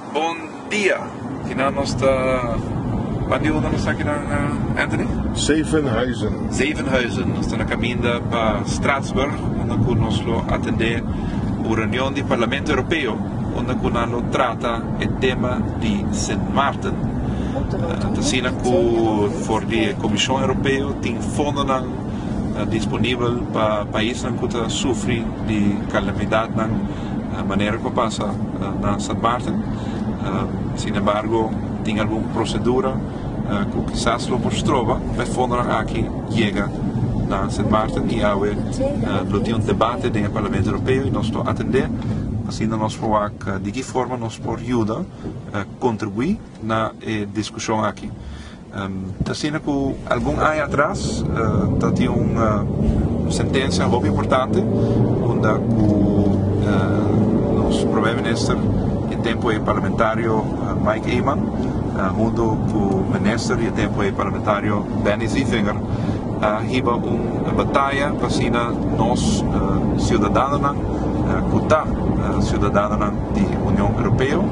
Bon dia! Kinan nos ta Ban di unda nos ta kinan Anthony? Zevenhuizen. Zevenhuizen. Nos ta na kaminda pa Straatsburg unda ku nos lo atendé un reunion di Parlamento Europeo unda ku nan lo trata e tema di Sint Maarten. Ta asina ku for di e Komishon Europeo tin fondonan disponibel pa paisnan ku ta sufri di kalamidatnan. Manera ku a pasa na Sint Maarten. Sin embargo, tin algun prosedura ku kisas lo por stroba pa e fondonan aki yega na Sint Maarten i awe lo tin un debate den e Parlamento Europeo i nos lo atendé asina nos por wak di ki forma nos por yuda kontribuí na e diskushon aki. Ta asina ku algun aña atras ta tin un sentensia hopi importante unda ku nos prome minister e tempu ei parlamentario Mike Eman hunto ku minister di e tempu ei parlamentario Benny Zievinger a hiba un bataya pa asina nos siudadanonan ku ta siudadanonan di Union Europeo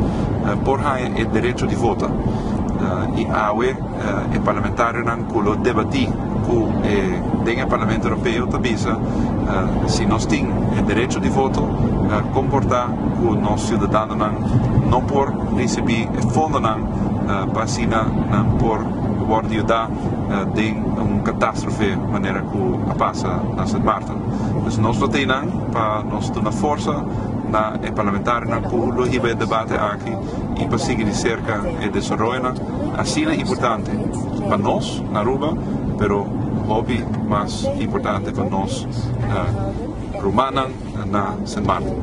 por haña e derecho di vota. I awe e parlamentarionan ku lo debatí ku e den e Parlamento Europeo ta bisa si nos tin e derecho di voto kon por ta ku nos siudadanonan no por risibí e fondonan pa asina nan por wòrdu yudá den un katastrofe manera ku a pasa na Sint Maarten. Pues nos lo teinan pa nos duna forsa na e parlamentarionan ku lo hiba e debate aki i pa sigui di serka e desaroyonan asina importante pa nos na Aruba, pero hopi mas importante pa nos rumannan na Sint Maarten.